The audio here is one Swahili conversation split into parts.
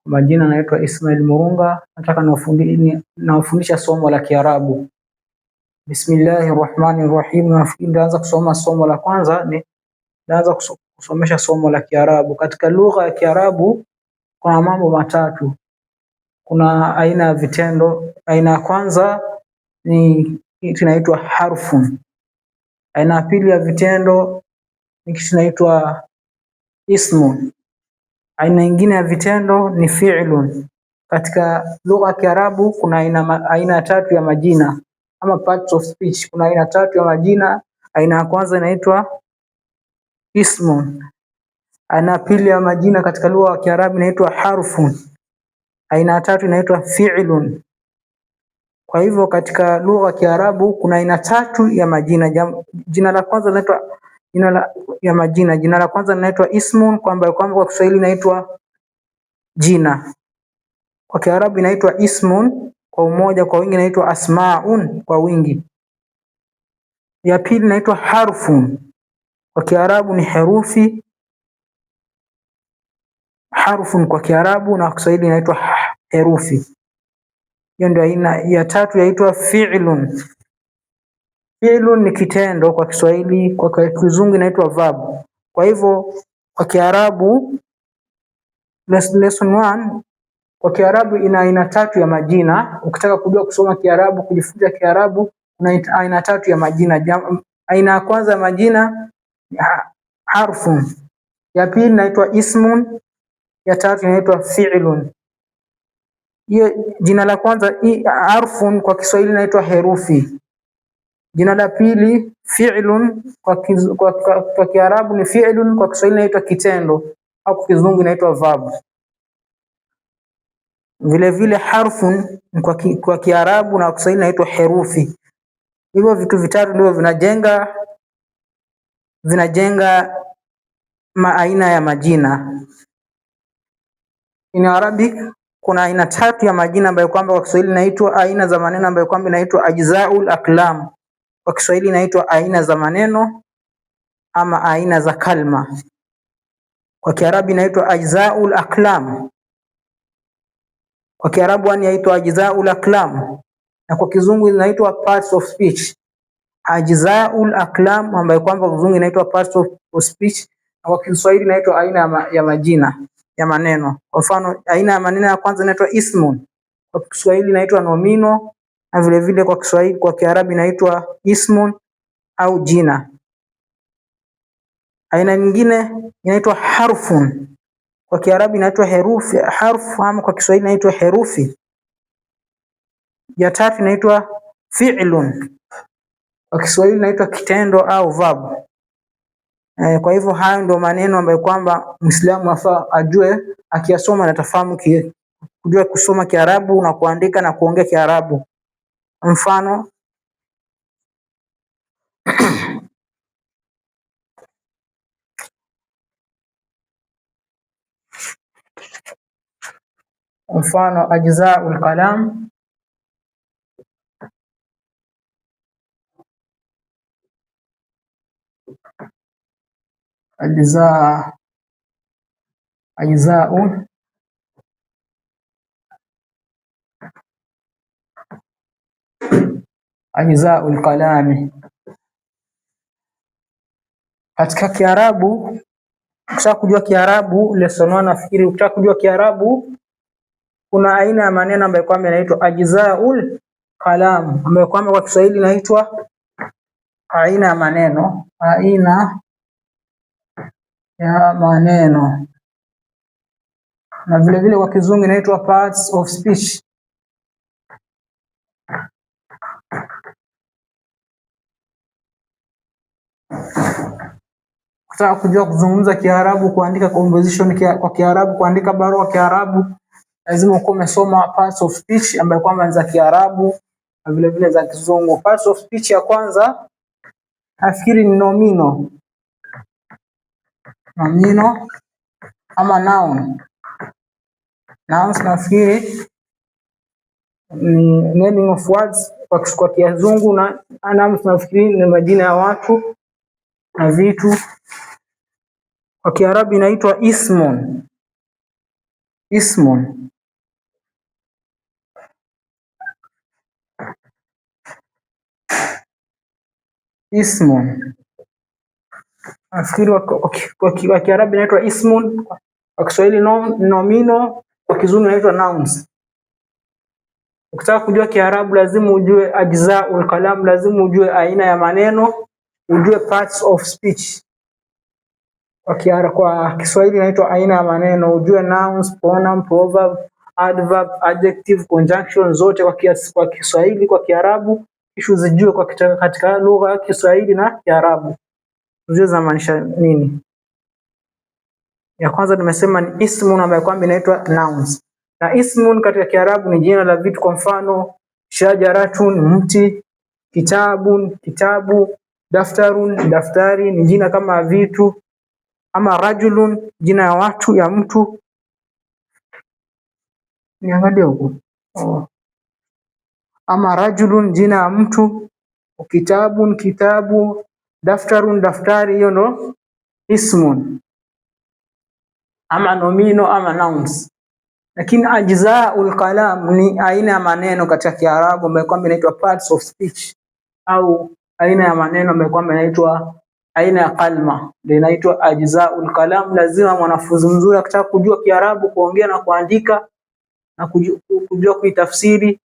Majina naitwa Ismail Murunga, nataka nawafundisha somo la Kiarabu. Bismillahir Rahmanir Rahim. Nafikiri nitaanza kusoma somo la kwanza, ni naanza kusomesha somo la Kiarabu. Katika lugha ya Kiarabu kuna mambo matatu. Kuna aina ya vitendo. Aina ya kwanza ni kitu inaitwa harfun. Aina ya pili ya vitendo ni kitu inaitwa ismun. Aina nyingine ya vitendo ni fi'lun. Katika lugha ya Kiarabu kuna aina tatu ya majina ama parts of speech. Kuna aina tatu ya majina. Aina ya kwanza inaitwa ismun. Aina ya pili ya majina katika lugha ya Kiarabu inaitwa harfun. Aina ya tatu inaitwa fi'lun. Kwa hivyo katika lugha ya Kiarabu kuna aina tatu ya majina. Jina la kwanza linaitwa jina la ya majina. Jina la kwanza linaitwa ismun, kwamba kwa Kiswahili inaitwa jina. Kwa Kiarabu inaitwa ismun kwa umoja, kwa wingi inaitwa asmaun kwa wingi. Ya pili inaitwa harfun, kwa Kiarabu ni herufi. Harfun kwa Kiarabu na kwa Kiswahili inaitwa herufi. Hiyo ndio aina ya tatu, yaitwa fi'lun. Fi'lun ni kitendo kwa Kiswahili, kwa Kizungu inaitwa verb. Kwa hivyo kwa Kiarabu lesson 1 kwa Kiarabu ina aina tatu ya majina. Ukitaka kujua kusoma Kiarabu, kujifunza Kiarabu, kuna aina tatu ya majina. Aina ya kwanza ya majina ni harfun, ya pili inaitwa ismun, ya tatu inaitwa fi'lun. Hiyo jina la kwanza harfun kwa Kiswahili inaitwa herufi. Jina la pili fi'lun kwa Kiarabu ni fi'lun, kwa Kiswahili inaitwa kitendo au kwa Kizungu inaitwa verb. Vile vile harfun kwa Kiarabu na Kiswahili inaitwa herufi. Hivyo vitu vitatu ndivyo vinajenga aina ya majina. In Arabic kuna aina tatu ya majina ambayo kwamba kwa Kiswahili inaitwa aina za maneno ambayo kwamba inaitwa ajzaul aklam. Kwa Kiswahili inaitwa aina za maneno ama aina za kalma. Kwa Kiarabu inaitwa ajzaul aklam. Kwa Kiarabu yani inaitwa ajzaul aklam, na kwa Kizungu inaitwa parts of speech. Ajzaul aklam ambayo kwamba kwa Kizungu inaitwa parts of speech, na kwa Kiswahili inaitwa aina ya majina ya maneno. Kwa mfano, aina ya maneno ya kwanza inaitwa ismun, kwa Kiswahili inaitwa nomino, na vile vile kwa Kiswahili, kwa Kiarabu inaitwa ismun au jina. Aina nyingine inaitwa harfun, kwa Kiarabu inaitwa herufi, harfu ama kwa Kiswahili inaitwa herufi. Ya tatu inaitwa fi'lun, kwa Kiswahili inaitwa kitendo au verb. Kwa hivyo hayo ndio maneno ambayo kwamba Muislamu afaa ajue, akiyasoma na atafahamu kujua kusoma Kiarabu na kuandika na kuongea Kiarabu. Mfano ajzaul kalam, ajzau ajzaul kalami. Katika Kiarabu, ukitaka kujua Kiarabu lesson 1 nafikiri, ukitaka kujua Kiarabu kuna aina ya maneno ambayo kwamba inaitwa ajzaul kalam, ambayo kwamba kwa Kiswahili inaitwa aina ya maneno, aina ya maneno, na vile vile kwa Kizungu inaitwa parts of speech. Ukitaka kujua kuzungumza Kiarabu, kuandika conversation kwa Kiarabu, kuandika barua Kiarabu, lazima ukuwe umesoma parts of speech ambayo kwamba ni za Kiarabu na vile vile za Kizungu. Parts of speech ya kwanza nafikiri ni nomino, nomino ama noun. Nouns nafikiri ni naming of words kwa Kizungu, na nouns nafikiri ni majina ya watu na vitu. Kwa Kiarabu inaitwa ismun. Ismun. Ismun. Nafikiri kwa Kiarabu inaitwa ismun, kwa Kiswahili nomino, kwa Kizungu inaitwa nouns. Ukitaka kujua Kiarabu lazima ujue ajzaul kalam, lazima ujue aina ya maneno, ujue parts of speech. Kwa Kiswahili inaitwa aina ya maneno, ujue nouns, pronoun, proverb, adverb, adjective, conjunction zote kwa Kiswahili, kwa Kiarabu, kisha uzijue katika lugha ya Kiswahili na Kiarabu, ujue zinamaanisha nini. Ya kwanza nimesema ni ismun ambayo kwamba inaitwa nouns. Na ismun katika Kiarabu ni jina la vitu, kwa mfano shajaratun, mti, kitabun, kitabu, daftarun, daftari, ni jina kama vitu, ama rajulun, jina ya watu, ya mtu. Niangalie huku. Oh. Ama rajulun, jina ya mtu, kitabun, kitabu, daftarun, daftari, hiyo ndo ismun ama nomino ama nouns. Lakini ajzaul kalam ni aina ya maneno katika Kiarabu ambayo kwamba inaitwa parts of speech, au aina ya maneno ambayo kwamba inaitwa aina ya kalma, ndio inaitwa ajzaul kalam. Lazima mwanafunzi mzuri akitaka kujua Kiarabu, kuongea na kuandika na kujua kuitafsiri,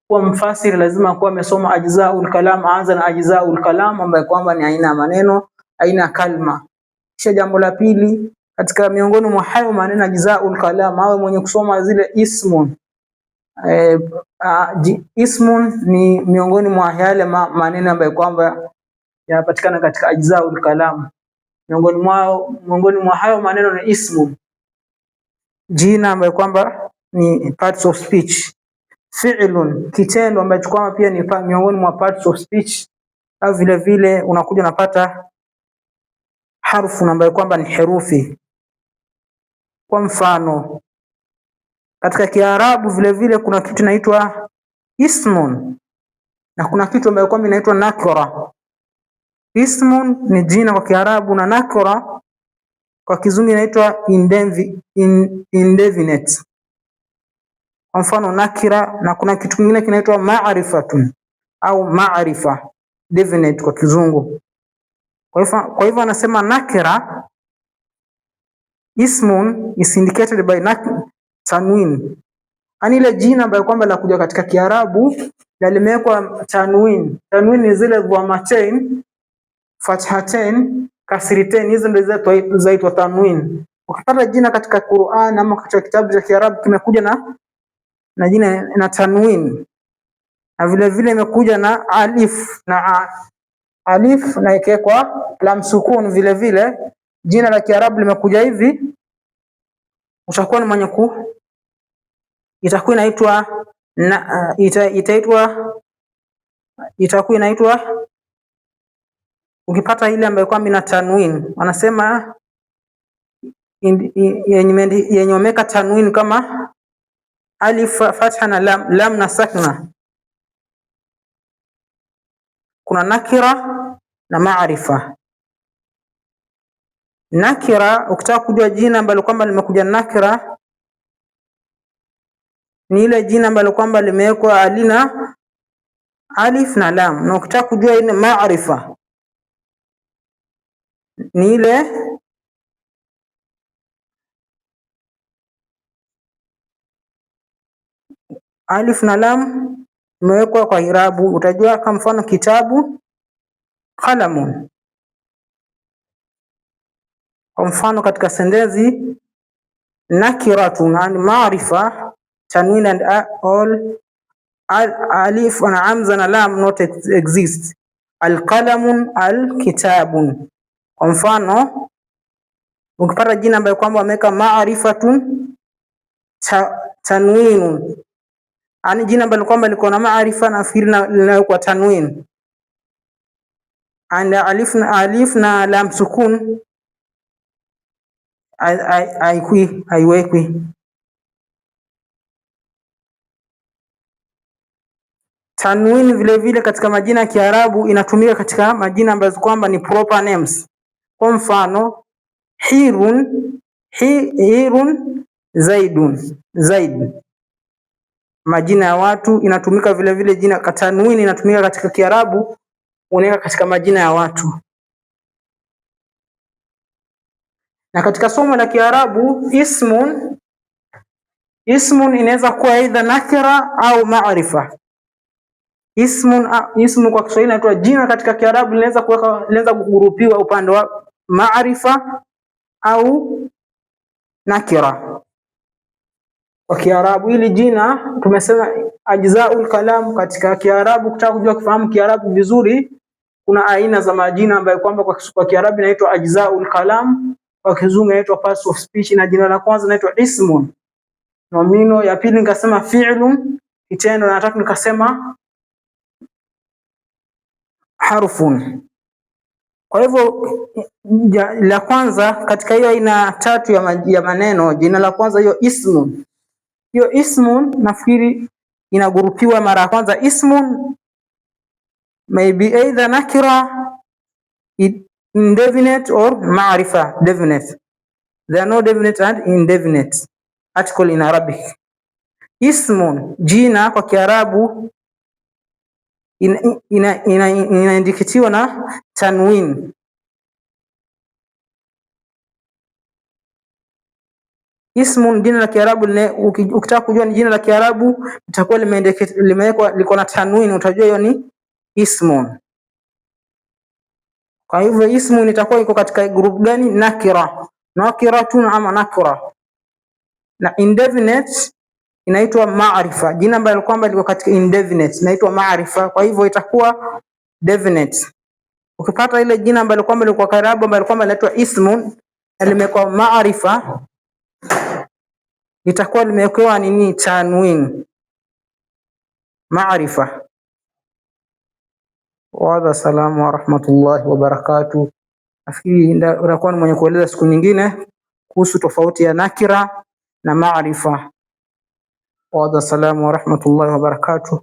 kuwa mfasiri, lazima kuwa amesoma ajzaul kalam. Aanza na ajzaul kalam ambayo kwamba ni aina ya maneno, aina ya kalma. Kisha jambo la pili katika miongoni mwa hayo maneno ajzaul kalam, awe mwenye kusoma zile ismun. Ismun ni miongoni mwa yale maneno ambayo kwamba yanapatikana katika ajzaul kalam. Miongoni mwa hayo maneno ni ismun, jina ambayo kwamba ni parts of speech. Fi'lun, kitendo ambacho kwamba pia ni miongoni mwa parts of speech. Au vile vile unakuja unapata harfu ambayo kwamba ni herufi. Kwa mfano katika Kiarabu vile vile kuna kitu inaitwa ismun na kuna kitu ambayo kwamba inaitwa nakira. Ismun ni jina kwa Kiarabu na nakira kwa Kizungu inaitwa indefinite. Kwa mfano nakira, na kuna kitu kingine kinaitwa ma'rifatun au ma'rifa, definite kwa Kizungu. Kwa hivyo anasema nakira ismun is indicated by tanwin. Yaani ile jina ambayo kwamba la kuja katika Kiarabu na limewekwa tanwin. Tanwin ni zile dhammatain, fathatain, kasritain, hizo ndio zaitwa tanwin. Ukipata jina katika Qur'an ama katika kitabu cha Kiarabu kimekuja na jina na tanwin, na vile vile imekuja na alif na alif na ikawekwa lam sukun, vile vile jina la Kiarabu limekuja hivi, utakuwa ni mwenye ku itakuwa inaitwa na itaitwa itakuwa inaitwa, ukipata ile ambayo kwamba ina tanwin, wanasema yenye wameweka tanwin kama alif fatha na lam, lam na sakna. Kuna nakira na maarifa. Nakira, ukitaka kujua jina ambalo kwamba limekuja nakira, ni ile jina ambalo kwamba limewekwa alina alif na lam, na ukitaka kujua ile maarifa ni ile alif na lam imewekwa kwa irabu, utajua kama mfano kitabu, kalamun. Kwa mfano katika sentensi nakiratun and maarifa, tanwin and all alif na hamza na lam not exist. Alqalamun, alkitabun. Kwa mfano ukipata jina ambayo kwamba wameweka maarifatun tanwinun, yani jina ambalo kwamba liko na maarifa na fikiri na linawekwa tanwin and alif na lam sukun haiwekwi. Tanwin vile vile katika majina ya Kiarabu inatumika katika majina ambazo kwamba ni proper names. Kwa mfano hirun, hirun Zaidun, Zaid, majina ya watu inatumika vile vile. Jina tanwini inatumika katika Kiarabu, unaweka katika majina ya watu. Na katika somo la Kiarabu ismun, ismun inaweza kuwa aidha nakira au maarifa. Ismun, ismu kwa Kiswahili inaitwa jina. Katika Kiarabu linaweza kuweka, linaweza kugurupiwa upande wa maarifa au nakira. Kwa Kiarabu hili jina tumesema ajzaul kalam katika Kiarabu. Kutaka kujua kufahamu Kiarabu vizuri, kuna aina za majina ambayo kwamba kwa Kiarabu inaitwa ajzaul kalam, kwa Kizungu inaitwa parts of speech. Na jina la kwanza inaitwa ismun nomino, ya pili nikasema fi'lun kitendo, na tatu nikasema harfun. Kwa hivyo la kwanza katika hiyo aina tatu ya maneno, jina la kwanza hiyo ismun, hiyo ismun nafikiri inagurupiwa mara ya kwanza. Ismun may be either nakira, indefinite or maarifa definite. There are no definite and indefinite article in Arabic. Ismun, jina kwa Kiarabu inaindikitiwa na tanwin. Ismun, jina la Kiarabu, ukitaka kujua ni jina la Kiarabu litakuwa limewekwa liko na tanwin, utajua hiyo ni ismun. Kwa hivyo ismun itakuwa iko katika group gani? Nakira, nakiratun ama nakira. Na indefinite inaitwa maarifa, jina ambalo kwamba liko katika indefinite inaitwa maarifa, kwa hivyo itakuwa definite. Ukipata ile jina ambalo kwamba liko kwa Kiarabu ambalo kwamba linaitwa ismun na limekuwa maarifa, litakuwa limewekewa nini? Tanwin, maarifa. Wa salamu wa rahmatullahi wa barakatuh. Nafikiri utakuwa ni mwenye kueleza siku nyingine kuhusu tofauti ya nakira na maarifa. Wa salamu wa rahmatullahi wa barakatuh.